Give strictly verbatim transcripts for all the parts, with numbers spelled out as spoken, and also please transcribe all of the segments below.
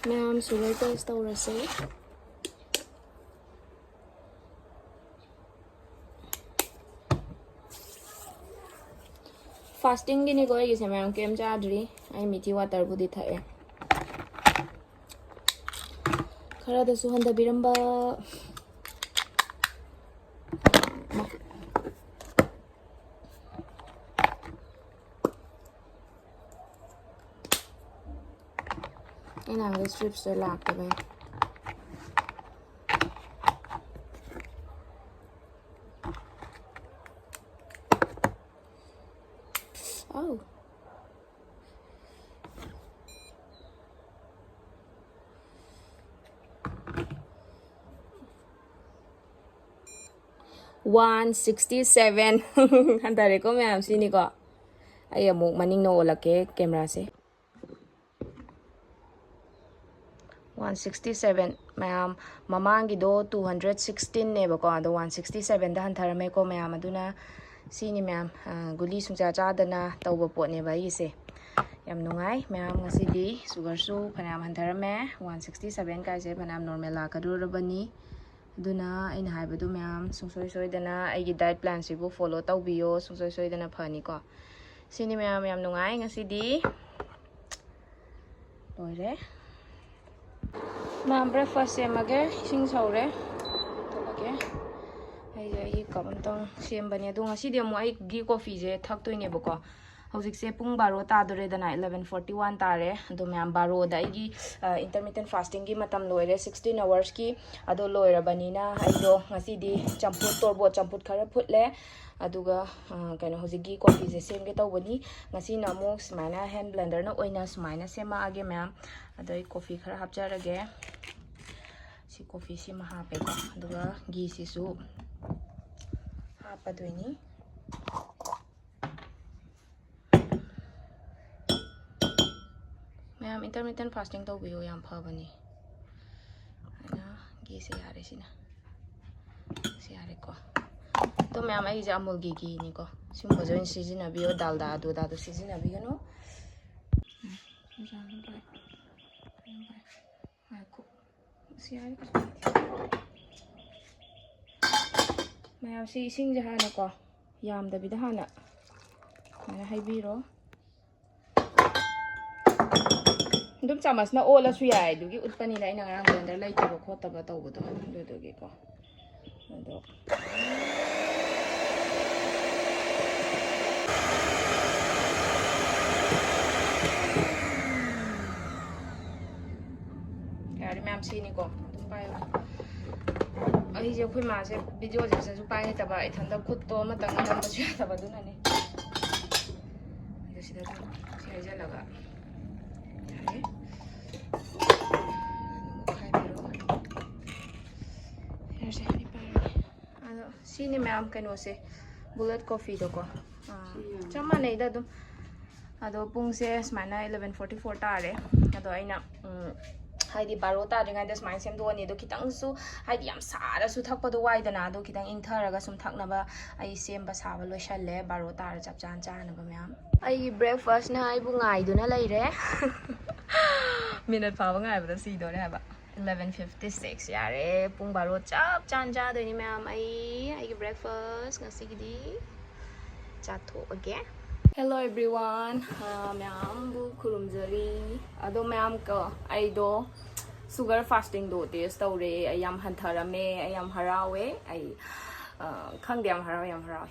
ꯃꯌꯥꯝ sugar test ꯇꯧꯔꯁꯦ꯫ Fastingꯒꯤꯅꯤꯀꯣ ꯑꯩꯒꯤꯁꯦ, ꯃꯌꯥꯝ ꯀꯩꯝ ꯆꯥꯗ꯭ꯔꯤ꯫ ꯑꯩ ꯃꯤꯊꯤ waterꯕꯨꯗꯤ ꯊꯛꯑꯦ꯫ ꯈꯔꯗꯁꯨ ꯍꯟꯊꯕꯤꯔꯝꯕ꯫ ꯑꯩꯅ ꯍꯥꯏꯕꯗ stripsꯇꯣ ꯂꯥꯛꯇꯕꯩ꯫ ꯑꯧ꯫ One sixty seven꯫ ꯍꯟꯊꯔꯦꯀꯣ ꯃꯌꯥꯝ, ꯁꯤꯅꯤꯀꯣ꯫ ꯑꯩ ꯑꯃꯨꯛ ꯃꯅꯤꯡꯅ ꯑꯣꯜꯂꯛꯀꯦ cameraꯁꯦ꯫ One sixty seven ꯃꯌꯥꯝ, ꯃꯃꯥꯡꯒꯤꯗꯣ two hundred sixteenꯅꯦꯕꯀꯣ, ꯑꯗꯣ one sixty sevenꯗ ꯍꯟꯊꯔꯝꯃꯦꯀꯣ ꯃꯌꯥꯝ꯫ ꯑꯗꯨꯅ ꯁꯤꯅꯤ ꯃꯌꯥꯝ, ꯑ, ꯒꯨꯂꯤ ꯁꯨꯡꯆꯥ ꯆꯥꯗꯅ ꯇꯧꯕ ꯄꯣꯠꯅꯦꯕ ꯑꯩꯒꯤꯁꯦ꯫ ꯌꯥꯝ ꯅꯨꯡꯉꯥꯏ ꯃꯌꯥꯝ, ꯉꯁꯤꯗꯤ sugarꯁꯨ ꯐꯅꯌꯥꯝ ꯍꯟꯊꯔꯝꯃꯦ꯫ One sixty seven ꯀꯥꯏꯁꯦ ꯐꯅꯌꯥꯝ normal ꯂꯥꯛꯀꯗꯧꯔꯕꯅꯤ꯫ ꯑꯗꯨꯅ ꯑꯩꯅ ꯍꯥꯏꯕꯗꯨ ꯃꯌꯥꯝ ꯁꯨꯡꯁꯣꯏ ꯁꯣꯏꯗꯅ ꯑꯩꯒꯤ diet planꯁꯤꯕꯨ follow ꯇꯧꯕꯤꯌꯣ, ꯁꯨꯡꯁꯣꯏ ꯁꯣꯏꯗꯅ ꯐꯅꯤꯀꯣ꯫ ꯁꯤꯅꯤ ꯃꯌꯥꯝ, ꯌꯥꯝ ꯅꯨꯡꯉꯥꯏ ꯉꯁꯤꯗꯤ꯫ ꯂꯣꯏꯔꯦ꯫ ꯃꯌꯥꯝ, breakfast ꯁꯦꯝꯃꯒꯦ꯫ ꯏꯁꯤꯡ ꯁꯧꯔꯦ꯫ ꯊꯛꯑꯒꯦ꯫ ꯑꯩꯁꯦ ꯑꯩꯒꯤ cup ꯑꯝꯇꯪ ꯁꯦꯝꯕꯅꯦ꯫ ꯑꯗꯣ ꯉꯁꯤꯗꯤ ꯑꯃꯨꯛ ꯑꯩꯒꯤ coffeeꯁꯦ ꯊꯛꯇꯣꯏꯅꯦꯕꯀꯣ꯫ ꯍꯧꯖꯤꯛꯁꯦ ꯄꯨꯡ ꯕꯥꯔꯣ ꯇꯥꯗꯣꯔꯦꯗꯅ, eleven forty one ꯇꯥꯔꯦ꯫ ꯑꯗꯣ ꯃꯌꯥꯝ, ꯕꯥꯔꯣꯗ ꯑꯩꯒꯤ, ꯑ, intermittent fastingꯒꯤ ꯃꯇꯝ ꯂꯣꯏꯔꯦ, sixteen hoursꯀꯤ꯫ ꯑꯗꯣ ꯂꯣꯏꯔꯕꯅꯤꯅ ꯑꯩꯗꯣ ꯉꯁꯤꯗꯤ ꯆꯝꯐꯨꯠ, ꯇꯣꯔꯕꯣꯠ ꯆꯝꯐꯨꯠ ꯈꯔ ꯐꯨꯠꯂꯦ꯫ ꯑꯗꯨꯒ, ꯑ, ꯀꯩꯅꯣ, ꯍꯧꯖꯤꯛꯀꯤ coffeeꯁꯦ ꯁꯦꯝꯒꯦ ꯇꯧꯕꯅꯤ꯫ ꯉꯁꯤꯅ ꯑꯃꯨꯛ ꯁꯨꯃꯥꯏꯅ hand blenderꯅ ꯑꯣꯏꯅ ꯁꯨꯃꯥꯏꯅ ꯁꯦꯝꯃꯛꯑꯒꯦ ꯃꯌꯥꯝ꯫ ꯑꯗꯣ ꯑꯩ coffee ꯈꯔ ꯍꯥꯞꯆꯔꯒꯦ꯫ ꯁꯤ coffeeꯁꯤꯃ ꯍꯥꯞꯄꯦꯀꯣ꯫ ꯑꯗꯨꯒ gheeꯁꯤꯁꯨ ꯍꯥꯞꯄꯗꯣꯏꯅꯤ꯫ ꯃꯌꯥꯝ, intermittent fasting ꯇꯧꯕꯤꯌꯣ, ꯌꯥꯝ ꯐꯕꯅꯤ꯫ ꯑꯗꯨꯅ gheeꯁꯦ ꯌꯥꯔꯦ ꯁꯤꯅ꯫ ꯁꯤ ꯌꯥꯔꯦꯀꯣ꯫ ꯑꯗꯣ ꯃꯌꯥꯝ, ꯑꯩꯁꯦ Amulꯒꯤ gheeꯅꯤꯀꯣ꯫ ꯁꯤꯒꯨꯝꯕꯁꯦ ꯑꯣꯏꯅ ꯁꯤꯖꯤꯟꯅꯕꯤꯌꯣ, ꯗꯥꯜꯗꯥ ꯑꯗꯨꯗꯥꯗꯣ ꯁꯤꯖꯤꯟꯅꯕꯤꯒꯅꯨ꯫ ꯉꯥꯏꯈꯣ꯫ ꯑꯁ, ꯌꯥꯔꯦ, ꯀꯩꯁꯨ ꯀꯥꯏꯗꯦ꯫ ꯃꯌꯥꯝꯁꯤ ꯏꯁꯤꯡꯁꯦ ꯍꯥꯟꯅꯀꯣ, ꯌꯥꯝꯗꯕꯤꯗ ꯍꯥꯟꯅ ꯁꯨꯃꯥꯏꯅ ꯍꯩꯕꯤꯔꯣ꯫ ꯑꯗꯨꯝ ꯆꯥꯃꯁꯅ ꯑꯣꯜꯂꯁꯨ ꯌꯥꯏ, ꯑꯗꯨꯒꯤ ꯎꯠꯄꯅꯤꯗ ꯑꯩꯅ ꯉꯔꯥꯡ blender ꯂꯩꯇꯕ ꯈꯣꯠꯇꯕ ꯇꯧꯕꯗꯣ, ꯑꯗꯨꯗꯨꯒꯤꯀꯣ꯫ ꯑꯗꯣ ꯌꯥꯔꯦ ꯃꯌꯥꯝ, ꯁꯤꯅꯤꯀꯣ, ꯑꯗꯨꯝ ꯄꯥꯏꯌꯨ꯫ ꯑꯩꯁꯦ ꯑꯩꯈꯣꯏ ꯃꯥꯁꯦ videoꯁꯦ ꯐꯖꯅꯁꯨ ꯄꯥꯏ ꯍꯩꯇꯕ, ꯏꯊꯟꯗ ꯈꯨꯠꯇꯣ ꯑꯃꯇꯪ ꯅꯝꯕꯁꯨ ꯌꯥꯗꯕ, ꯑꯗꯨꯅꯅꯦ꯫ ꯑꯗꯣ ꯁꯤꯗ ꯑꯗꯨꯝ ꯁꯤ ꯍꯩꯖꯜꯂꯒ ꯌꯥꯔꯦ꯫ ꯑꯗꯨꯝ ꯑꯣꯠꯈꯥꯏꯕꯤꯔꯣ꯫ ꯌꯥꯔꯦ, ꯑꯩ ꯄꯥꯏꯔꯒꯦ꯫ ꯑꯗꯣ ꯁꯤꯅꯤ ꯃꯌꯥꯝ ꯀꯩꯅꯣꯁꯦ, bullet coffeeꯗꯣꯀꯣ꯫ ꯑꯥ, ꯁꯤ ꯌꯥꯝ ꯆꯞ ꯃꯥꯟꯅꯩꯗ ꯑꯗꯨꯝ꯫ ꯑꯗꯣ ꯄꯨꯡꯁꯦ ꯁꯨꯃꯥꯏꯅ eleven forty four ꯇꯥꯔꯦ꯫ ꯑꯗꯣ ꯑꯩꯅ, ꯎꯝ, ꯍꯥꯏꯗꯤ ꯕꯥꯔꯣ ꯇꯥꯗ꯭ꯔꯤꯉꯩꯗ ꯁꯨꯃꯥꯏꯅ ꯁꯦꯝꯗꯣꯛꯑꯅꯤ꯫ ꯑꯗꯣ ꯈꯤꯇꯪꯁꯨ, ꯍꯥꯏꯗꯤ ꯌꯥꯝ ꯁꯥꯔꯁꯨ ꯊꯛꯄꯗꯣ ꯋꯥꯏꯗꯅ, ꯑꯗꯣ ꯈꯤꯇꯪ ꯏꯪꯊꯔꯒ ꯁꯨꯝ ꯊꯛꯅꯕ ꯑꯩ ꯁꯦꯝꯕ ꯁꯥꯕ ꯂꯣꯏꯁꯜꯂꯦ꯫ ꯕꯥꯔꯣ ꯇꯥꯔ ꯆꯞ ꯆꯥꯅ ꯆꯥꯅꯕ ꯃꯌꯥꯝ꯫ ꯑꯩꯒꯤ breakfastꯅ ꯑꯩꯕꯨ ꯉꯥꯏꯗꯨꯅ ꯂꯩꯔꯦ꯫ Minute ꯐꯥꯕ ꯉꯥꯏꯕꯗ ꯁꯤꯗꯣꯔꯦ ꯍꯥꯏꯕ꯫ Eleven fifty six ꯌꯥꯔꯦ, ꯄꯨꯡ ꯕꯥꯔꯣ ꯆꯞ ꯆꯥꯅ ꯆꯥꯗꯣꯏꯅꯤ ꯃꯌꯥꯝ꯫ ꯑꯩ ꯑꯩꯒꯤ breakfast ꯉꯁꯤꯒꯤꯗꯤ ꯆꯥꯊꯣꯛꯑꯒꯦ꯫ Hello everyone, ꯑꯥ, ꯃꯌꯥꯝꯕꯨ ꯈꯨꯔꯨꯝꯖꯔꯤ꯫ ꯑꯗꯣ ꯃꯌꯥꯝ ꯀꯣ, ꯑꯩꯗꯣ sugar fastingꯗꯣ test ꯇꯧꯔꯦ, ꯑꯩ ꯌꯥꯝ ꯍꯟꯊꯔꯝꯃꯦ, ꯑꯩ ꯌꯥꯝ ꯍꯔꯥꯎꯋꯦ꯫ ꯑꯩ, ꯑꯥ, ꯈꯪꯗꯦ, ꯌꯥꯝ ꯍꯔꯥꯎꯋꯦ, ꯌꯥꯝ ꯍꯔꯥꯎꯋꯦ꯫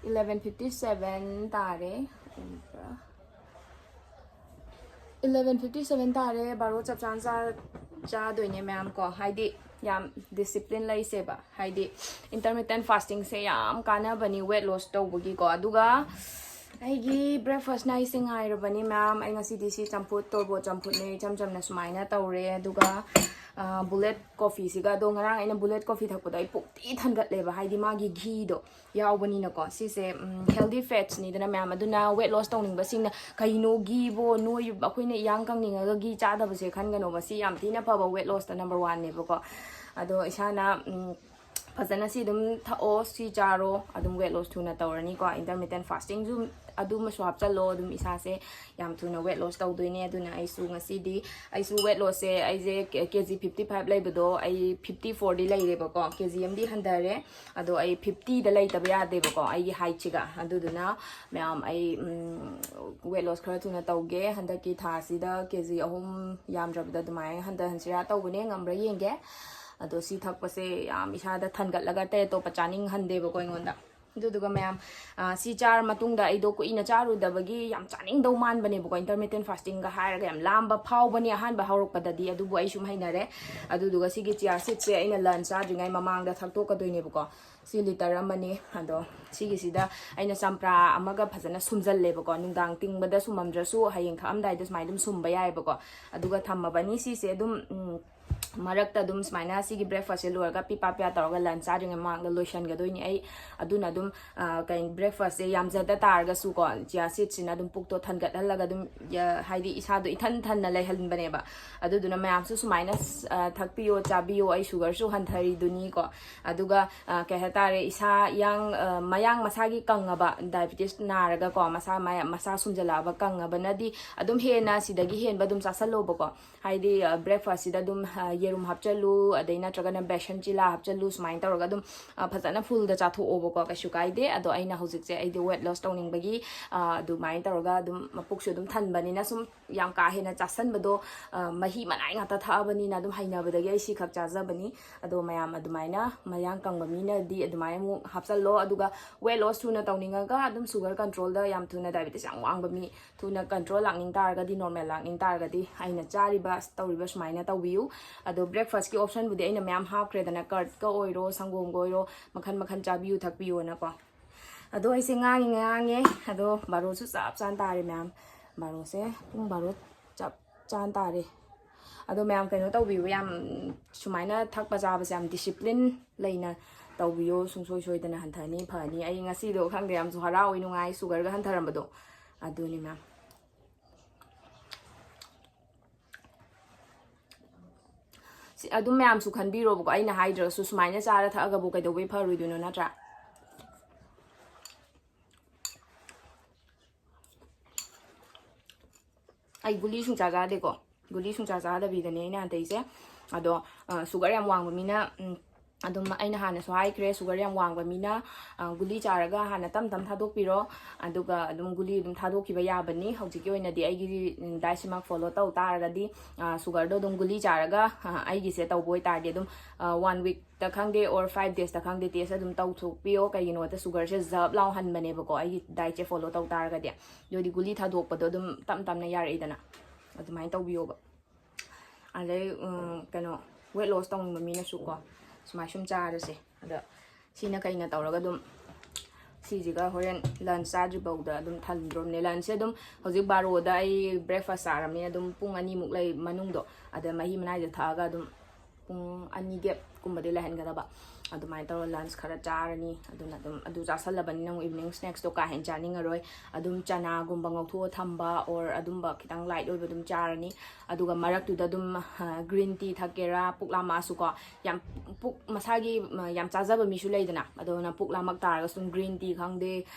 Eleven fifty seven ꯇꯥꯔꯦ꯫ Eleven fifty seven ꯇꯥꯔꯦ, ꯕꯥꯔꯣ ꯆꯞ ꯆꯥꯅ ꯆꯥ-, ꯆꯥꯗꯣꯏꯅꯦ ꯃꯌꯥꯝ ꯀꯣ꯫ ꯍꯥꯏꯗꯤ ꯌꯥꯝ discipline ꯂꯩꯁꯦꯕ, ꯍꯥꯏꯗꯤ intermittent fastingꯁꯦ ꯌꯥꯝ ꯀꯥꯟꯅꯕꯅꯤ weight loss ꯇꯧꯕꯒꯤꯀꯣ꯫ ꯑꯗꯨꯒ ꯑꯩꯒꯤ breakfastꯅ ꯑꯩꯁꯦ ꯉꯥꯏꯔꯕꯅꯤ ꯃꯌꯥꯝ꯫ ꯑꯩ ꯉꯁꯤꯗꯤ ꯁꯤ ꯆꯝꯐꯨꯠ, ꯇꯣꯔꯕꯣꯠ ꯆꯝꯐꯨꯠꯅꯦ, ꯏꯆꯝ ꯆꯝꯅ ꯁꯨꯃꯥꯏꯅ ꯇꯧꯔꯦ꯫ ꯑꯗꯨꯒ, ꯑ, bullet coffeeꯁꯤꯒ꯫ ꯑꯗꯣ ꯉꯔꯥꯡ ꯑꯩꯅ bullet coffee ꯊꯛꯄꯗꯣ ꯑꯩ ꯄꯨꯛꯇꯤ ꯊꯟꯒꯠꯂꯦꯕ, ꯍꯥꯏꯗꯤ ꯃꯥꯒꯤ ꯘꯤꯗꯣ ꯌꯥꯎꯕꯅꯤꯅꯀꯣ꯫ ꯁꯤꯁꯦ, ꯎꯝ, healthy fatsꯅꯤꯗꯅ ꯃꯌꯥꯝ, ꯑꯗꯨꯅ weight loss ꯇꯧꯅꯤꯡꯕꯁꯤꯡꯅ ꯀꯩꯅꯣ ꯘꯤꯕꯣ, ꯅꯣꯏ, ꯑꯩꯈꯣꯏꯅ ꯏꯌꯥꯡ ꯀꯪꯅꯤꯡꯉꯒ ꯘꯤ ꯆꯥꯗꯕꯁꯦ ꯈꯟꯒꯅꯣꯕ꯫ ꯁꯤ ꯌꯥꯝ ꯊꯤꯅ ꯐꯕ weight lossꯇ number oneꯅꯦꯕꯀꯣ꯫ ꯑꯗꯣ ꯏꯁꯥꯅ, ꯎꯝ, ꯐꯖꯅ ꯁꯤ ꯑꯗꯨꯝ ꯊꯛꯑꯣ, ꯁꯤ ꯆꯥꯔꯣ, ꯑꯗꯨꯝ weight loss ꯊꯨꯅ ꯇꯧꯔꯅꯤꯀꯣ꯫ Intermittent fastingꯁꯨ ꯑꯗꯨꯃꯁꯨ ꯍꯥꯞꯆꯜꯂꯣ꯫ ꯑꯗꯨꯝ ꯏꯁꯥꯁꯦ ꯌꯥꯝ ꯊꯨꯅ weight loss ꯇꯧꯗꯣꯏꯅꯦ꯫ ꯑꯗꯨꯅ ꯑꯩꯁꯨ ꯉꯁꯤꯗꯤ, ꯑꯩꯁꯨ weight lossꯁꯦ, ꯑꯩꯁꯦ ꯀꯦ ꯖꯤ ꯐꯤꯐꯇꯤ ꯐꯥꯏꯚ ꯂꯩꯕꯗꯣ ꯑꯩ ꯐꯤꯐꯇꯤ ꯐꯣꯔꯗꯤ ꯂꯩꯔꯦꯕꯀꯣ꯫ ꯀꯦ ꯖꯤ ꯑꯃꯗꯤ ꯍꯟꯊꯔꯦ, ꯑꯗꯣ ꯑꯩ ꯐꯤꯐꯇꯤꯗ ꯂꯩꯇꯕ ꯌꯥꯗꯦꯕꯀꯣ, ꯑꯩꯒꯤ ꯍꯥꯏꯠꯁꯤꯒ꯫ ꯑꯗꯨꯗꯨꯅ ꯃꯌꯥꯝ, ꯑꯩ weight loss ꯈꯔ ꯊꯨꯅ ꯇꯧꯒꯦ꯫ ꯍꯟꯗꯛꯀꯤ ꯊꯥꯁꯤꯗ ꯀꯦ ꯖꯤ ꯑꯍꯨꯝ ꯌꯥꯝꯗ꯭ꯔꯕꯗ ꯑꯗꯨꯃꯥꯏꯅ ꯍꯟꯊꯍꯟꯁꯤꯔꯥ ꯇꯧꯕꯅꯦ, ꯉꯝꯕ꯭ꯔꯥ ꯌꯦꯡꯒꯦ꯫ ꯑꯗꯣ ꯁꯤ ꯊꯛꯄꯁꯦ ꯌꯥꯝ ꯏꯁꯥꯗ ꯊꯟꯒꯠꯂꯒ ꯑꯇꯩ ꯑꯇꯣꯞꯄ ꯆꯥꯅꯤꯡꯍꯟꯗꯦꯕꯀꯣ ꯑꯩꯉꯣꯟꯗ꯫ ꯑꯗꯨꯗꯨꯒ ꯃꯌꯥꯝ, ꯑ, ꯁꯤ ꯆꯥꯔ ꯃꯇꯨꯡꯗ ꯑꯩꯗꯣ ꯀꯨꯏꯅ ꯆꯥꯔꯨꯗꯕꯒꯤ ꯌꯥꯝ ꯆꯥꯅꯤꯡꯗꯧ ꯃꯥꯟꯕꯅꯦꯕꯀꯣ, intermittent fastingꯒ ꯍꯥꯏꯔꯒ ꯌꯥꯝ ꯂꯥꯝꯕ ꯐꯥꯎꯕꯅꯤ ꯑꯍꯥꯟꯕ ꯍꯧꯔꯛꯄꯗꯗꯤ, ꯑꯗꯨꯕꯨ ꯑꯩ ꯁꯨꯝ ꯍꯩꯅꯔꯦ꯫ ꯑꯗꯨꯗꯨꯒ ꯁꯤꯒꯤ chia seedꯁꯦ ꯑꯩꯅ lunch ꯆꯥꯗ꯭ꯔꯤꯉꯩ ꯃꯃꯥꯡꯗ ꯊꯛꯇꯣꯛꯀꯗꯣꯏꯅꯦꯕꯀꯣ꯫ ꯁꯤ litre ꯑꯃꯅꯤ꯫ ꯑꯗꯣ ꯁꯤꯒꯤꯁꯤꯗ ꯑꯩꯅ ꯆꯝꯄ꯭ꯔꯥ ꯑꯃꯒ ꯐꯖꯅ ꯁꯨꯝꯖꯜꯂꯦꯕꯀꯣ, ꯅꯨꯡꯗꯥꯡ ꯇꯤꯡꯕꯗ ꯁꯨꯝꯃꯝꯗ꯭ꯔꯁꯨ ꯍꯌꯦꯡ ꯊꯛꯑꯝꯗꯥꯏꯗ ꯁꯨꯃꯥꯏꯅ ꯑꯗꯨꯝ ꯁꯨꯝꯕ ꯌꯥꯏꯑꯕꯀꯣ꯫ ꯑꯗꯨꯒ ꯊꯝꯃꯕꯅꯤ꯫ ꯁꯤꯁꯦ ꯑꯗꯨꯝ, ꯎꯝ, ꯃꯔꯛꯇ ꯑꯗꯨꯝ ꯁꯨꯃꯥꯏꯅ ꯁꯤꯒꯤ breakfastꯁꯦ ꯂꯣꯏꯔꯒ ꯄꯤꯄꯥ ꯄꯤꯌꯥ ꯇꯧꯔꯒ lunch ꯆꯥꯗ꯭ꯔꯤꯉꯩ ꯃꯃꯥꯡꯗ ꯂꯣꯏꯁꯟꯒꯗꯣꯏꯅꯤ ꯑꯩ꯫ ꯑꯗꯨꯅ ꯑꯗꯨꯝ, ꯑ, ꯀꯩ, breakfastꯁꯦ ꯌꯥꯝꯖꯗ ꯇꯥꯔꯒꯁꯨꯀꯣ, chia seedꯁꯤꯅ ꯑꯗꯨꯝ ꯄꯨꯛꯇꯣ ꯊꯟꯒꯠꯍꯜꯂꯒ ꯑꯗꯨꯝ, ꯌ-, ꯍꯥꯏꯗꯤ ꯏꯁꯥꯗꯣ ꯏꯊꯟ ꯊꯟꯅ ꯂꯩꯍꯟꯕꯅꯦꯕ꯫ ꯑꯗꯨꯗꯨꯅ ꯃꯌꯥꯝꯁꯨ ꯁꯨꯃꯥꯏꯅ, ꯑ, ꯊꯛꯄꯤꯌꯣ, ꯆꯥꯕꯤꯌꯣ꯫ ꯑꯩ sugarꯁꯨ ꯍꯟꯊꯔꯤꯗꯨꯅꯤꯀꯣ꯫ ꯑꯗꯨꯒ, ꯑ, ꯀꯩ ꯍꯥꯏꯇꯥꯔꯦ, ꯏꯁꯥ ꯏꯌꯥꯡ, ꯑ, ꯃꯌꯥꯡ ꯃꯁꯥꯒꯤ ꯀꯪꯉꯕ, diabetes ꯅꯥꯔꯒꯀꯣ, ꯃꯁꯥ ꯃꯌꯥ-, ꯃꯁꯥ ꯁꯨꯝꯖꯜꯂꯛꯑꯕ ꯀꯪꯉꯕꯅꯗꯤ ꯑꯗꯨꯝ ꯍꯦꯟꯅ ꯁꯤꯗꯒꯤ ꯍꯦꯟꯕ ꯑꯗꯨꯝ ꯆꯥꯁꯜꯂꯣꯕꯀꯣ꯫ ꯍꯥꯏꯗꯤ, ꯑ, breakfastꯁꯤꯗ ꯑꯗꯨꯝ, ꯑ, ꯌꯦꯔꯨꯝ ꯍꯥꯞꯆꯜꯂꯨ, ꯑꯗꯩ ꯅꯠꯇ꯭ꯔꯒꯅ ꯕꯦꯁꯟ ꯆꯤꯂꯥ ꯍꯥꯞꯆꯜꯂꯨ, ꯁꯨꯃꯥꯏꯅ ꯇꯧꯔꯒ ꯑꯗꯨꯝ, ꯑ, ꯐꯖꯅ fullꯗ ꯆꯥꯊꯣꯛꯑꯣꯕꯀꯣ, ꯀꯩꯁꯨ ꯀꯥꯏꯗꯦ꯫ ꯑꯗꯣ ꯑꯩꯅ ꯍꯧꯖꯤꯛꯁꯦ ꯑꯩꯗꯤ weight loss ꯇꯧꯅꯤꯡꯕꯒꯤ, ꯑ, ꯑꯗꯨꯃꯥꯏꯅ ꯇꯧꯔꯒ ꯑꯗꯨꯝ ꯄꯨꯛꯁꯨ ꯑꯗꯨꯝ ꯊꯟꯕꯅꯤꯅ ꯁꯨꯝ ꯌꯥꯝ ꯀꯥ ꯍꯦꯟꯅ ꯆꯥꯁꯟꯕꯗꯣ, ꯑ, ꯃꯍꯤ ꯃꯅꯥꯏ ꯉꯥꯛꯇ ꯊꯛꯑꯕꯅꯤꯅ ꯑꯗꯨꯝ ꯍꯩꯅꯕꯗꯒꯤ ꯑꯩ ꯁꯤꯈꯛ ꯆꯥꯖꯕꯅꯤ꯫ ꯑꯗꯣ ꯃꯌꯥꯝ ꯑꯗꯨꯃꯥꯏꯅ ꯃꯌꯥꯡ ꯀꯪꯕ ꯃꯤꯅꯗꯤ ꯑꯗꯨꯃꯥꯏꯅ ꯑꯃꯨꯛ ꯍꯥꯞꯆꯜꯂꯣ꯫ ꯑꯗꯨꯒ weight loss ꯊꯨꯅ ꯇꯧꯅꯤꯡꯉꯒ ꯑꯗꯨꯝ sugar controlꯗ ꯌꯥꯝ ꯊꯨꯅ diabetes ꯌꯥꯝ ꯋꯥꯡꯕ ꯃꯤ, ꯊꯨꯅ control ꯂꯥꯛꯅꯤꯡ ꯇꯥꯔꯒꯗꯤ, normal ꯂꯥꯛꯅꯤꯡ ꯇꯥꯔꯒꯗꯤ ꯑꯩꯅ ꯆꯥꯔꯤꯕ, ꯇꯧꯔꯤꯕ ꯁꯨꯃꯥꯏꯅ ꯇꯧꯕꯤꯌꯨ꯫ ꯑꯗꯣ breakfastꯀꯤ optionꯕꯨꯗꯤ ꯑꯩꯅ ꯃꯌꯥꯝ ꯍꯥꯞꯈ꯭ꯔꯦꯗꯅ, curd ꯀ ꯑꯣꯏꯔꯣ, ꯁꯪꯒꯣꯝꯒ ꯑꯣꯏꯔꯣ, ꯃꯈꯟ ꯃꯈꯟ ꯆꯥꯕꯤꯌꯨ ꯊꯛꯄꯤꯌꯨꯅꯀꯣ꯫ ꯑꯗꯣ ꯑꯩꯁꯦ ꯉꯥꯡꯉꯤ ꯉꯥꯡꯉꯦ, ꯑꯗꯣ ꯕꯥꯔꯣꯁꯨ ꯆꯞ ꯆꯥꯅ ꯇꯥꯔꯦ ꯃꯌꯥꯝ꯫ ꯕꯥꯔꯣꯁꯦ, ꯄꯨꯡ ꯕꯥꯔꯣ ꯆꯞ ꯆꯥꯅ ꯇꯥꯔꯦ꯫ ꯑꯗꯣ ꯃꯌꯥꯝ ꯀꯩꯅꯣ ꯇꯧꯕꯤꯌꯨ, ꯌꯥꯝ ꯁꯨꯃꯥꯏꯅ ꯊꯛꯄ ꯆꯥꯕꯁꯦ ꯌꯥꯝ discipline ꯂꯩꯅ ꯇꯧꯕꯤꯌꯣ, ꯁꯨꯡꯁꯣꯏ ꯁꯣꯏꯗꯅ ꯍꯟꯊꯅꯤ, ꯐꯅꯤ꯫ ꯑꯩ ꯉꯁꯤꯗꯣ ꯈꯪꯗꯦ, ꯌꯥꯝꯁꯨ ꯍꯔꯥꯎꯏ, ꯅꯨꯡꯉꯥꯏ, sugarꯒ ꯍꯟꯊꯔꯝꯕꯗꯣ꯫ ꯑꯗꯨꯅꯤ ꯃꯌꯥꯝ꯫ ꯁꯤ ꯑꯗꯨꯝ ꯃꯌꯥꯝꯁꯨ ꯈꯟꯕꯤꯔꯣꯕꯀꯣ, ꯑꯩꯅ ꯍꯥꯏꯗ꯭ꯔꯒꯁꯨ ꯁꯨꯃꯥꯏꯅ ꯆꯥꯔ ꯊꯛꯑꯒꯕꯨ ꯀꯩꯗꯧꯕꯩ ꯐꯔꯣꯏꯗꯣꯏꯅꯣ, ꯅꯠꯇ꯭ꯔꯥ? ꯑꯩ ꯒꯨꯂꯤ ꯁꯨꯡꯆꯥ ꯆꯥꯗꯦꯀꯣ꯫ ꯒꯨꯂꯤ ꯁꯨꯡꯆꯥ ꯆꯥꯗꯕꯤꯗꯅꯦ ꯑꯩꯅ ꯍꯟꯊꯩꯁꯦ꯫ ꯑꯗꯣ ꯁꯨꯒꯔ ꯌꯥꯝ ꯋꯥꯡꯕ ꯃꯤꯅ, ꯎꯝ, ꯑꯗꯨꯝ ꯑꯩꯅ ꯍꯥꯟꯅꯁꯨ ꯍꯥꯏꯈ꯭ꯔꯦ, ꯁꯨꯒꯔ ꯌꯥꯝ ꯋꯥꯡꯕ ꯃꯤꯅ, ꯑ, ꯒꯨꯂꯤ ꯆꯥꯔꯒ ꯍꯥꯟꯅ ꯇꯞ ꯇꯞ ꯊꯥꯗꯣꯛꯄꯤꯔꯣ꯫ ꯑꯗꯨꯒ ꯑꯗꯨꯝ ꯒꯨꯂꯤ ꯑꯗꯨꯝ ꯊꯥꯗꯣꯛꯈꯤꯕ ꯌꯥꯕꯅꯤ꯫ ꯍꯧꯖꯤꯛꯀꯤ ꯑꯣꯏꯅꯗꯤ ꯑꯩꯒꯤ, ꯎꯝ, ꯗꯥꯏꯠꯁꯤꯃꯛ ꯐꯣꯂꯣ ꯇꯧ ꯇꯥꯔꯒꯗꯤ, ꯑ, ꯁꯨꯒꯔꯗꯣ ꯑꯗꯨꯝ ꯒꯨꯂꯤ ꯆꯥꯔꯒ, ꯑ, ꯑꯩꯒꯤꯁꯦ ꯇꯧꯕ ꯑꯣꯏꯇꯥꯔꯗꯤ ꯑꯗꯨꯝ, ꯑ, ꯋꯥꯟ ꯋꯤꯛꯇ ꯈꯪꯗꯦ ꯑꯣꯔ ꯐꯥꯏꯚ ꯗꯦꯖꯇ ꯈꯪꯗꯦ, ꯇꯦꯁ ꯑꯗꯨꯝ ꯇꯧꯊꯣꯛꯄꯤꯌꯣ꯫ ꯀꯩꯒꯤꯅꯣꯗ ꯁꯨꯒꯔꯁꯦ ꯖꯕ ꯂꯥꯎꯍꯟꯕꯅꯦꯕꯀꯣ, ꯑꯩꯒꯤ ꯗꯥꯏꯠꯁꯦ ꯐꯣꯂꯣ ꯇꯧ ꯇꯥꯔꯒꯗꯤ꯫ ꯑꯗꯨꯗꯤ ꯒꯨꯂꯤ ꯊꯥꯗꯣꯛꯄꯗꯣ ꯑꯗꯨꯝ ꯇꯞ ꯇꯞꯅ ꯌꯥꯔꯛꯏꯗꯅ꯫ ꯑꯗꯨꯃꯥꯏꯅ ꯇꯧꯕꯤꯌꯣꯕ꯫ ꯑꯗꯩ, ꯎꯝ, ꯀꯩꯅꯣ, ꯋꯦꯠ ꯂꯣꯁ ꯇꯧꯅꯤꯡꯕ ꯃꯤꯅꯁꯨꯀꯣ, ꯁꯨꯃꯥꯏ ꯁꯨꯝ ꯆꯥꯔꯁꯦ꯫ ꯑꯗ ꯁꯤꯅ ꯀꯩꯅ ꯇꯧꯔꯒ ꯑꯗꯨꯝ ꯁꯤꯁꯤꯒ ꯍꯣꯔꯦꯟ ꯂꯟꯁ ꯆꯥꯗ꯭ꯔꯤꯐꯥꯎꯗ ꯑꯗꯨꯝ ꯊꯟꯗ꯭ꯔꯣꯝꯅꯦ꯫ ꯂꯟꯁꯁꯦ ꯑꯗꯨꯝ ꯍꯧꯖꯤꯛ ꯕꯥꯔꯣꯗ ꯑꯩ ꯕ꯭ꯔꯦꯛꯐꯥꯁ ꯆꯥꯔꯕꯅꯤꯅ ꯑꯗꯨꯝ ꯄꯨꯡ ꯑꯅꯤꯃꯨꯛ ꯂꯩ ꯃꯅꯨꯡꯗꯣ, ꯑꯗ ꯃꯍꯤ ꯃꯅꯥꯏꯁꯦ ꯊꯛꯑꯒ ꯑꯗꯨꯝ ꯄꯨꯡ ꯑꯅꯤ ꯒꯦꯞꯀꯨꯝꯕꯗꯤ ꯂꯩꯍꯟꯒꯗꯕ꯫ ꯑꯗꯨꯃꯥꯏꯅ ꯇꯧꯔꯒ ꯂꯟꯁ ꯈꯔ ꯆꯥꯔꯅꯤ꯫ ꯑꯗꯨꯅ ꯑꯗꯨꯝ ꯑꯗꯨ ꯆꯥꯁꯜꯂꯕꯅꯤꯅ ꯑꯃꯨꯛ ꯏꯚꯤꯅꯤꯡ ꯁ꯭ꯅꯦꯛꯁꯇꯣ ꯀꯥ ꯍꯦꯟꯅ ꯆꯥꯅꯤꯡꯉꯔꯣꯏ꯫ ꯑꯗꯨꯝ ꯆꯅꯥꯒꯨꯝꯕ ꯉꯧꯊꯣꯛꯑ ꯊꯝꯕ ꯑꯣꯔ ꯑꯗꯨꯝꯕ ꯈꯤꯇꯪ ꯂꯥꯏꯠ ꯑꯣꯏꯕ ꯑꯗꯨꯝ ꯆꯥꯔꯅꯤ꯫ ꯑꯗꯨꯒ ꯃꯔꯛꯇꯨꯗ ꯑꯗꯨꯝ, ꯑ, ꯒ꯭ꯔꯤꯟ ꯇꯤ ꯊꯛꯀꯦꯔꯥ, ꯄꯨꯛ ꯂꯥꯝꯃꯛꯑꯁꯨꯀꯣ, ꯌꯥꯝ ꯄꯨꯛ ꯃꯁꯥꯒꯤ, ꯑ, ꯌꯥꯝ ꯆꯥꯖꯕ ꯃꯤꯁꯨ ꯂꯩꯗꯅ, ꯑꯗꯨꯅ ꯄꯨꯛ ꯂꯥꯝꯃꯛ ꯇꯥꯔꯒꯁꯨ ꯑꯗꯨꯝ ꯒ꯭ꯔꯤꯟ ꯇꯤ ꯈꯪꯗꯦ,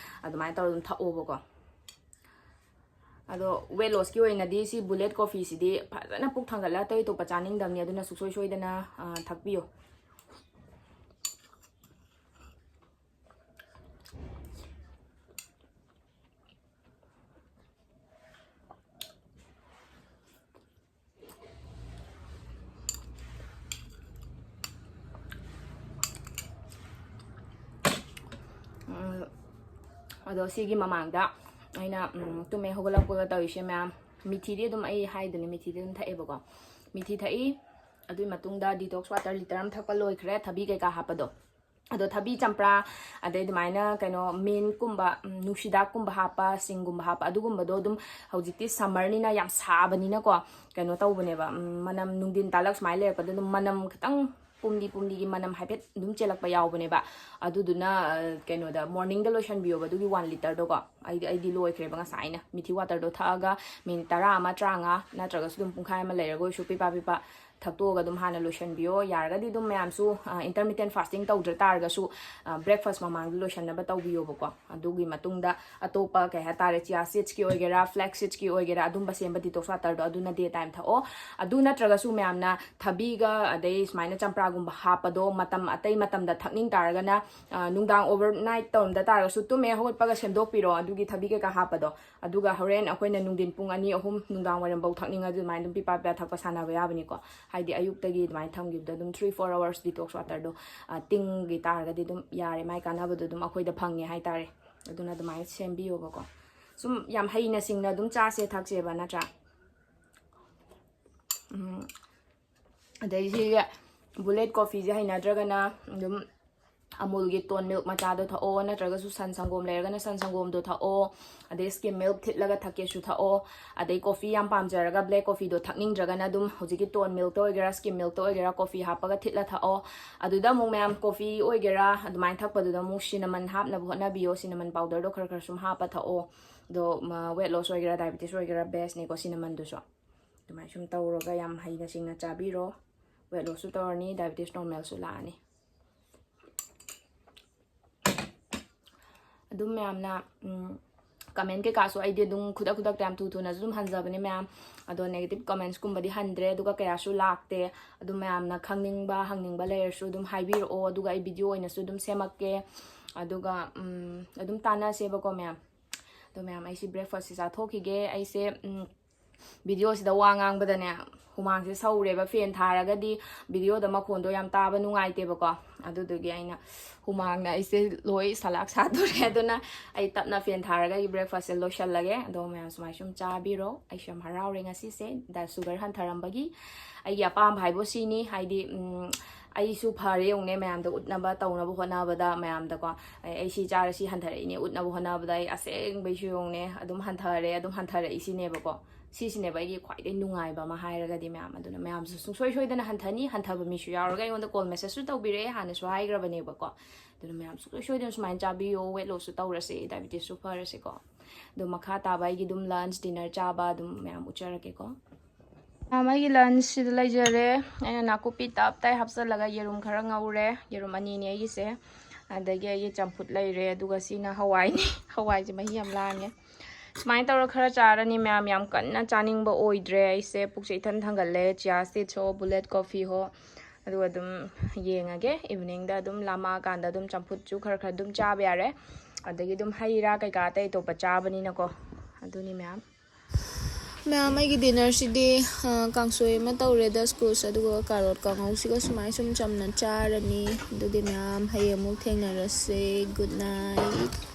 ꯑꯗꯨꯃꯥꯏꯅ ꯇꯧꯔꯒ ꯑꯗꯨꯝ ꯊꯛꯑꯣꯕꯀꯣ꯫ ꯑꯗꯣ ꯋꯦꯠ ꯂꯣꯁꯀꯤ ꯑꯣꯏꯅꯗꯤ ꯁꯤ ꯕꯨꯂꯦꯠ ꯀꯣꯐꯤꯁꯤꯗꯤ ꯐꯖꯅ ꯄꯨꯛ ꯊꯥꯡꯒꯠꯂ ꯑꯇꯩ ꯑꯇꯣꯞꯄ ꯆꯥꯅꯤꯡꯗꯕꯅꯤ, ꯑꯗꯨꯅ ꯁꯨꯡꯁꯣꯏ ꯁꯣꯏꯗꯅ, ꯑ, ꯊꯛꯄꯤꯌꯨ꯫ ꯎꯝ, ꯑꯗꯣ ꯁꯤꯒꯤ ꯃꯃꯥꯡꯗ ꯑꯩꯅ, ꯎꯝ, ꯇꯨꯝꯃꯦ ꯍꯧꯒꯠꯂꯛꯄꯒ ꯇꯧꯔꯤꯁꯦ ꯃꯌꯥꯝ, ꯃꯤꯊꯤꯗꯤ ꯑꯗꯨꯝ ꯑꯩ ꯍꯥꯏꯗꯨꯅꯤ, ꯃꯤꯊꯤꯗꯤ ꯑꯗꯨꯝ ꯊꯛꯑꯦꯕꯀꯣ꯫ ꯃꯤꯊꯤ ꯊꯛꯏ꯫ ꯑꯗꯨꯒꯤ ꯃꯇꯨꯡꯗ ꯗꯤꯇꯣꯛꯁ ꯋꯥꯇꯔ ꯂꯤꯇꯔ ꯑꯃ ꯊꯛꯄ ꯂꯣꯏꯈ꯭ꯔꯦ, ꯊꯕꯤ ꯀꯩꯀꯥ ꯍꯥꯞꯄꯗꯣ꯫ ꯑꯗꯣ ꯊꯕꯤ ꯆꯝꯄ꯭ꯔꯥ, ꯑꯗꯩ ꯑꯗꯨꯃꯥꯏꯅ ꯀꯩꯅꯣ ꯃꯤꯟꯠꯀꯨꯝꯕ, ꯎꯝ, ꯅꯨꯡꯁꯤꯗꯥꯛꯀꯨꯝꯕ ꯍꯥꯞꯄ, ꯁꯤꯡꯒꯨꯝꯕ ꯍꯥꯞꯄ, ꯑꯗꯨꯒꯨꯝꯕꯗꯣ ꯑꯗꯨꯝ ꯍꯧꯖꯤꯛꯇꯤ ꯁꯝꯃꯔꯅꯤꯅ ꯌꯥꯝ ꯁꯥꯕꯅꯤꯅꯀꯣ, ꯀꯩꯅꯣ ꯇꯧꯕꯅꯦꯕ, ꯎꯝ, ꯃꯅꯝ ꯅꯨꯡꯊꯤꯟ ꯇꯥꯂꯛ ꯁꯨꯃꯥꯏꯅ ꯂꯩꯔꯛꯄꯗ ꯑꯗꯨꯝ ꯃꯅꯝ ꯈꯤꯇꯪ ꯄꯨꯝꯂꯤ ꯄꯨꯝꯂꯤꯒꯤ ꯃꯅꯝ ꯍꯥꯏꯐꯦꯠ ꯑꯗꯨꯝ ꯆꯦꯜꯂꯛꯄ ꯌꯥꯎꯕꯅꯦꯕ꯫ ꯑꯗꯨꯗꯨꯅ, ꯑ, ꯀꯩꯅꯣꯗ ꯃꯣꯔꯅꯤꯡꯗ ꯂꯣꯏꯁꯟꯕꯤꯌꯣꯕ ꯑꯗꯨꯒꯤ ꯋꯥꯟ ꯂꯤꯇꯔꯗꯣꯀꯣ꯫ ꯑꯩꯗꯤ, ꯑꯩꯗꯤ ꯂꯣꯏꯈ꯭ꯔꯦꯕ ꯉꯁꯥꯏꯅ꯫ ꯃꯤꯊꯤ ꯋꯥꯇꯔꯗꯣ ꯊꯛꯑꯒ ꯃꯤꯅꯤꯠ ꯇꯔꯥ ꯑꯃ, ꯇꯔꯥꯃꯉꯥ ꯅꯠꯇ꯭ꯔꯒꯁꯨ ꯑꯗꯨꯝ ꯄꯨꯡꯈꯥꯏ ꯑꯃ ꯂꯩꯔꯒ ꯑꯣꯏꯔꯁꯨ ꯄꯤꯄꯥ ꯄꯤꯄꯥ ꯊꯛꯇꯣꯛꯑꯒ ꯑꯗꯨꯝ ꯍꯥꯟꯅ ꯂꯣꯏꯁꯤꯟꯕꯤꯌꯣ꯫ ꯌꯥꯔꯒꯗꯤ ꯑꯗꯨꯝ ꯃꯌꯥꯝꯁꯨ, ꯑ, intermittent fasting ꯇꯧꯗ꯭ꯔ ꯇꯥꯔꯒꯁꯨ, ꯑ, breakfast ꯃꯃꯥꯡꯗ ꯂꯣꯏꯁꯤꯟꯅꯕ ꯇꯧꯕꯤꯌꯣꯕꯀꯣ꯫ ꯑꯗꯨꯒꯤ ꯃꯇꯨꯡꯗ ꯑꯇꯣꯞꯄ, ꯀꯩ ꯍꯥꯏꯇꯥꯔꯦ, chia seedsꯀꯤ ꯑꯣꯏꯒꯦꯔꯥ, flax seedsꯀꯤ ꯑꯣꯏꯒꯦꯔꯥ, ꯑꯗꯨꯝꯕ ꯁꯦꯝꯕ detox waterꯗꯣ ꯑꯗꯨꯅ day time ꯊꯛꯑꯣ꯫ ꯑꯗꯨ ꯅꯠꯇ꯭ꯔꯒꯁꯨ ꯃꯌꯥꯝꯅ ꯊꯕꯤꯒ ꯑꯗꯩ ꯁꯨꯃꯥꯏꯅ ꯆꯝꯄ꯭ꯔꯥꯒꯨꯝꯕ ꯍꯥꯞꯄꯗꯣ ꯃꯇꯝ ꯑꯇꯩ ꯃꯇꯝꯗ ꯊꯛꯅꯤꯡ ꯇꯥꯔꯒꯅ, ꯑ, ꯅꯨꯡꯗꯥꯡ overnight ꯇꯧꯔꯝꯗ ꯇꯥꯔꯒꯁꯨ ꯇꯨꯝꯃꯦ ꯍꯧꯒꯠꯄꯒ ꯁꯦꯝꯗꯣꯛꯄꯤꯔꯣ ꯑꯗꯨꯒꯤ ꯊꯕꯤ ꯀꯩꯀꯥ ꯍꯥꯞꯄꯗꯣ꯫ ꯑꯗꯨꯒ ꯍꯣꯔꯦꯟ ꯑꯩꯈꯣꯏꯅ ꯅꯨꯡꯊꯤꯟ ꯄꯨꯡ ꯑꯅꯤ, ꯑꯍꯨꯝ, ꯅꯨꯡꯗꯥꯡ ꯋꯥꯏꯔꯝꯐꯧ ꯊꯛꯅꯤꯡꯉꯗꯤ ꯑꯗꯨꯃꯥꯏꯅ ꯑꯗꯨꯝ ꯄꯤꯄꯥ ꯄꯤꯄꯥ ꯊꯛꯄ ꯁꯥꯟꯅꯕ ꯌꯥꯕꯅꯤꯀꯣ꯫ ꯍꯥꯏꯗꯤ ꯑꯌꯨꯛꯇꯒꯤ ꯑꯗꯨꯃꯥꯏꯅ ꯊꯝꯈꯤꯕꯗꯣ ꯑꯗꯨꯝ three four hours detox waterꯗꯣ, ꯑ, ꯇꯤꯡꯒꯤ ꯇꯥꯔꯒꯗꯤ ꯑꯗꯨꯝ ꯌꯥꯔꯦ, ꯃꯥꯏ ꯀꯥꯟꯅꯕꯗꯣ ꯑꯗꯨꯝ ꯑꯩꯈꯣꯏꯗ ꯐꯪꯉꯦ ꯍꯥꯏꯇꯥꯔꯦ꯫ ꯑꯗꯨꯅ ꯑꯗꯨꯃꯥꯏꯅ ꯁꯦꯝꯕꯤꯌꯣꯕꯀꯣ꯫ ꯁꯨꯝ ꯌꯥꯝ ꯍꯩꯅ ꯁꯤꯡꯅ ꯑꯗꯨꯝ ꯆꯥꯁꯦ ꯊꯛꯁꯦꯕ, ꯅꯠꯇ꯭ꯔꯥ? ꯎꯝ, ꯑꯗꯩ ꯁꯤꯒꯤ bullet coffeeꯁꯦ ꯍꯩꯅꯗ꯭ꯔꯒꯅ ꯑꯗꯨꯝ ꯑꯃꯨꯜꯒꯤ tone milk ꯃꯆꯥꯗꯣ ꯊꯛꯑꯣ, ꯅꯠꯇ꯭ꯔꯒꯁꯨ ꯁꯟ ꯁꯪꯒꯣꯝ ꯂꯩꯔꯒꯅ ꯁꯟ ꯁꯪꯒꯣꯝꯗꯣ ꯊꯛꯑꯣ, ꯑꯗꯩ skim milk ꯊꯤꯠꯂꯒ ꯊꯛꯀꯦꯁꯨ ꯊꯛꯑꯣ꯫ ꯑꯗꯩ coffee ꯌꯥꯝ ꯄꯥꯝꯖꯔꯒ black coffeeꯗꯣ ꯊꯛꯅꯤꯡꯗ꯭ꯔꯒꯅ ꯑꯗꯨꯝ ꯍꯧꯖꯤꯛꯀꯤ tone milkꯇ ꯑꯣꯏꯒꯦꯔꯥ skim milkꯇ ꯑꯣꯏꯒꯦꯔꯥ coffee ꯍꯥꯞꯄꯒ ꯊꯤꯠꯂ ꯊꯛꯑꯣ꯫ ꯑꯗꯨꯗ ꯑꯃꯨꯛ ꯃꯌꯥꯝ coffee ꯑꯣꯏꯒꯦꯔꯥ ꯑꯗꯨꯃꯥꯏꯅ ꯊꯛꯄꯗꯨꯗ ꯑꯃꯨꯛ cinnamon ꯍꯥꯞꯅꯕ ꯍꯣꯠꯅꯕꯤꯌꯣ꯫ Cinnamon powderꯗꯣ ꯈꯔ ꯈꯔ ꯁꯨꯝ ꯍꯥꯞꯄ ꯊꯛꯑꯣ꯫ ꯑꯗꯣ, ꯃ, weight loss ꯑꯣꯏꯒꯦꯔꯥ diabetes ꯑꯣꯏꯒꯦꯔꯥ bestꯅꯤꯀꯣ cinnamonꯗꯨꯁꯨ꯫ ꯑꯗꯨꯃꯥꯏꯅ ꯁꯨꯝ ꯇꯧꯔꯒ ꯌꯥꯝ ꯍꯩꯅ ꯁꯤꯡꯅ ꯆꯥꯕꯤꯔꯣ꯫ Weight lossꯁꯨ ꯇꯧꯔꯅꯤ, diabetes normalꯁꯨ ꯂꯥꯛꯑꯅꯤ꯫ ꯑꯗꯨꯝ ꯃꯌꯥꯝꯅ, ꯎꯝ, comment ꯀꯩꯀꯥꯁꯨ ꯑꯩꯗꯤ ꯑꯗꯨꯝ ꯈꯨꯗꯛ ꯈꯨꯗꯛꯇ ꯌꯥꯝ ꯊꯨ ꯊꯨꯅꯁꯨ ꯑꯗꯨꯝ ꯍꯟꯖꯕꯅꯦ ꯃꯌꯥꯝ꯫ ꯑꯗꯣ negative commentsꯀꯨꯝꯕꯗꯤ ꯍꯟꯗ꯭ꯔꯦ, ꯑꯗꯨꯒ ꯀꯌꯥꯁꯨ ꯂꯥꯛꯇꯦ꯫ ꯑꯗꯨꯝ ꯃꯌꯥꯝꯅ ꯈꯪꯅꯤꯡꯕ, ꯍꯪꯅꯤꯡꯕ ꯂꯩꯔꯁꯨ ꯑꯗꯨꯝ ꯍꯥꯏꯕꯤꯔꯛꯑꯣ, ꯑꯗꯨꯒ ꯑꯩ video ꯑꯣꯏꯅꯁꯨ ꯑꯗꯨꯝ ꯁꯦꯝꯃꯛꯀꯦ꯫ ꯑꯗꯨꯒ, ꯎꯝ, ꯑꯗꯨꯝ ꯇꯥꯟꯅꯁꯦꯕꯀꯣ ꯃꯌꯥꯝ꯫ ꯑꯗꯣ ꯃꯌꯥꯝ, ꯑꯩꯁꯤ breakfastꯁꯦ ꯆꯥꯊꯣꯛꯈꯤꯒꯦ꯫ ꯑꯩꯁꯦ, ꯎꯝ, videoꯁꯤꯗ ꯋꯥ ꯉꯥꯡꯕꯗꯅꯦ ꯍꯨꯃꯥꯡꯁꯦ ꯁꯧꯔꯦꯕ꯫ Fan ꯊꯥꯔꯒꯗꯤ videoꯗ ꯃꯈꯣꯟꯗꯣ ꯌꯥꯝ ꯇꯥꯕ ꯅꯨꯡꯉꯥꯏꯇꯦꯕꯀꯣ꯫ ꯑꯗꯨꯗꯨꯒꯤ ꯑꯩꯅ ꯍꯨꯃꯥꯡꯅ ꯑꯩꯁꯦ ꯂꯣꯏ ꯁꯂꯥꯛ ꯁꯥꯗꯣꯔꯦ꯫ ꯑꯗꯨꯅ ꯑꯩ ꯇꯞꯅ fan ꯊꯥꯔꯒ ꯑꯩꯒꯤ breakfastꯁꯦ ꯂꯣꯏꯁꯜꯂꯒꯦ꯫ ꯑꯗꯣ ꯃꯌꯥꯝ ꯁꯨꯃꯥꯏ ꯁꯨꯝ ꯆꯥꯕꯤꯔꯣ꯫ ꯑꯩꯁꯨ ꯌꯥꯝ ꯍꯔꯥꯎꯔꯦ ꯉꯁꯤꯁꯦ, ꯗ sugar ꯍꯟꯊꯔꯝꯕꯒꯤ꯫ ꯑꯩꯒꯤ ꯑꯄꯥꯝꯕ ꯍꯥꯏꯕꯨ ꯁꯤꯅꯤ, ꯍꯥꯏꯗꯤ, ꯎꯝ, ꯑꯩꯁꯨ ꯐꯔꯦ ꯌꯦꯡꯉꯨꯅꯦ, ꯃꯌꯥꯝꯗ ꯎꯠꯅꯕ ꯇꯧꯅꯕ ꯍꯣꯠꯅꯕꯗ, ꯃꯌꯥꯝꯗꯀꯣ, ꯑꯩ, ꯑꯩ ꯁꯤ ꯆꯥꯔ ꯁꯤ ꯍꯟꯊꯔꯛꯏꯅꯦ ꯎꯠꯅꯕ ꯍꯣꯠꯅꯕꯗ ꯑꯩ ꯑꯁꯦꯡꯕꯩꯁꯨ ꯌꯦꯡꯉꯨꯅꯦ ꯑꯗꯨꯝ ꯍꯟꯊꯔꯦ, ꯑꯗꯨꯝ ꯍꯟꯊꯔꯛꯏꯁꯤꯅꯦꯕꯀꯣ꯫ ꯁꯤꯁꯤꯅꯦꯕ ꯑꯩꯒꯤ ꯈ꯭ꯋꯥꯏꯗꯩ ꯅꯨꯡꯉꯥꯏꯕ ꯑꯃ ꯍꯥꯏꯔꯒꯗꯤ ꯃꯌꯥꯝ꯫ ꯑꯗꯨꯅ ꯃꯌꯥꯝꯁꯨ ꯁꯨꯡꯁꯣꯏ ꯁꯣꯏꯗꯅ ꯍꯟꯊꯅꯤ꯫ ꯍꯟꯊꯕ ꯃꯤꯁꯨ ꯌꯥꯎꯔꯒ ꯑꯩꯉꯣꯟꯗ call messageꯁꯨ ꯇꯧꯕꯤꯔꯛꯑꯦ, ꯍꯥꯟꯅꯁꯨ ꯍꯥꯏꯈ꯭ꯔꯕꯅꯦꯕꯀꯣ꯫ ꯑꯗꯨꯅ ꯃꯌꯥꯝ ꯁꯨꯡꯁꯣꯏ ꯁꯣꯏꯗꯅ ꯁꯨꯃꯥꯏꯅ ꯆꯥꯕꯤꯌꯣ, weight lossꯁꯨ ꯇꯧꯔꯁꯦ, diabetesꯁꯨ ꯐꯔꯁꯦꯀꯣ꯫ ꯑꯗꯣ ꯃꯈꯥ ꯇꯥꯕ ꯑꯩꯒꯤ ꯑꯗꯨꯝ lunch, dinner ꯆꯥꯕ ꯑꯗꯨꯝ ꯃꯌꯥꯝ ꯎꯠꯆꯔꯛꯀꯦꯀꯣ꯫ ꯃꯌꯥꯝ, ꯑꯩꯒꯤ lunch ꯁꯤꯗ ꯂꯩꯖꯔꯦ꯫ ꯑꯩꯅ ꯅꯥꯀꯨꯞꯄꯤ ꯇꯞ ꯇꯥꯏ ꯍꯥꯞꯆꯜꯂꯒ ꯌꯦꯔꯨꯝ ꯈꯔ ꯉꯧꯔꯦ꯫ ꯌꯦꯔꯨꯝ ꯑꯅꯤꯅꯦ ꯑꯩꯒꯤꯁꯦ꯫ ꯑꯗꯒꯤ ꯑꯩꯒꯤ ꯆꯝꯐꯨꯠ ꯂꯩꯔꯦ꯫ ꯑꯗꯨꯒ ꯁꯤꯅ ꯍꯋꯥꯏꯅꯤ꯫ ꯍꯋꯥꯏꯁꯦ ꯃꯍꯤ ꯌꯥꯝ ꯂꯥꯡꯉꯦ꯫ ꯁꯨꯃꯥꯏꯅ ꯇꯧꯔ ꯈꯔ ꯆꯥꯔꯅꯤ ꯃꯌꯥꯝ꯫ ꯌꯥꯝ ꯀꯟꯅ ꯆꯥꯅꯤꯡꯕ ꯑꯣꯏꯗ꯭ꯔꯦ ꯑꯩꯁꯦ꯫ ꯄꯨꯛꯁꯦ ꯏꯊꯟ ꯊꯟꯒꯠꯂꯦ꯫ Chia seeds ꯍꯣ, bullet coffee ꯍꯣ꯫ ꯑꯗꯨꯒ ꯑꯗꯨꯝ ꯌꯦꯡꯉꯒꯦ꯫ Evening ꯗ ꯑꯗꯨꯝ ꯂꯥꯝꯃꯛꯑꯀꯥꯟꯗ ꯑꯗꯨꯝ ꯆꯝꯐꯨꯠꯁꯨ ꯈꯔ ꯈꯔ ꯑꯗꯨꯝ ꯆꯥꯕ ꯌꯥꯔꯦ꯫ ꯑꯗꯒꯤ ꯑꯗꯨꯝ ꯍꯩ ꯔꯥ ꯀꯩꯀꯥ ꯑꯇꯩ ꯑꯇꯣꯞꯄ ꯆꯥꯕꯅꯤꯅꯀꯣ꯫ ꯑꯗꯨꯅꯤ ꯃꯌꯥꯝ꯫ ꯃꯌꯥꯝ, ꯑꯩꯒꯤ dinner ꯁꯤꯗꯤ, ꯑ, ꯀꯥꯡꯁꯣꯏ ꯑꯃ ꯇꯧꯔꯦ, ꯗꯁꯀꯨꯁ, ꯑꯗꯨꯒ carrot ꯀꯥꯡꯍꯧꯁꯤꯒ ꯁꯨꯃꯥꯏꯅ ꯁꯨꯝ ꯆꯝꯅ ꯆꯥꯔꯅꯤ꯫ ꯑꯗꯨꯗꯤ ꯃꯌꯥꯝ, ꯍꯌꯦꯡ ꯑꯃꯨꯛ ꯊꯦꯡꯅꯔꯁꯦ꯫ Good night꯫